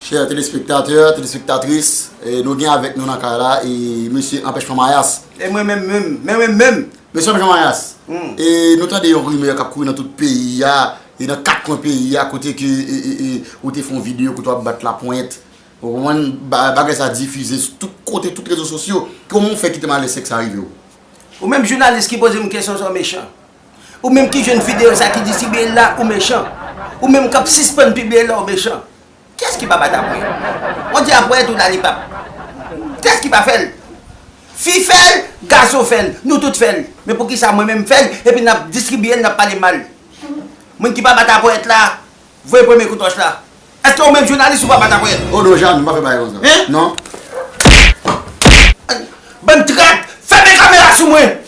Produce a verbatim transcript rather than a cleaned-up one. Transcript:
Chè telespektatè, telespektatris, e, nou gen avèk nou nan kay la, e, mesye Anpèchman Mayas. E mwen menm menm, men mwen menm. Mesye Anpèchman Mayas, Hmm. e, nou tande yon rimè k ap kouri nan tout peyi a, e nan kat kwen peyi a, kote ke, e, e, e, ou te fè yon videyo kote w ap bat laponyèt. Ou konprann? Ba- bagay sa difize sou tout kote, tout rezo sosyo. Kòman w fè kite malè sèks sa rive w? Ou menm jounalis ki poze m kesyon sa w mechan. Ou menm ki jwenn videyo sa ki distribiye l la, ou mechan. Ou menm k ap sispann pibliye l la, ou mechan. Kiyès ki pa bat apwèt? On di apwèt ou lalipap. Kiyès ki pa fè l? Fi fè l, gason fè l, nou tout fè l. Men poukisa mwen menm m fè l, epi n ap distribiye l, n ap pale mal? Moun ki pa bat apwèt la, voye premye kout wòch la. Èske ou menm jounalis ou pa bat apwèt? O non, janm, m pa fè bagay konsa. Hein? Non. Bann trat, fèmen kamera sou mwen.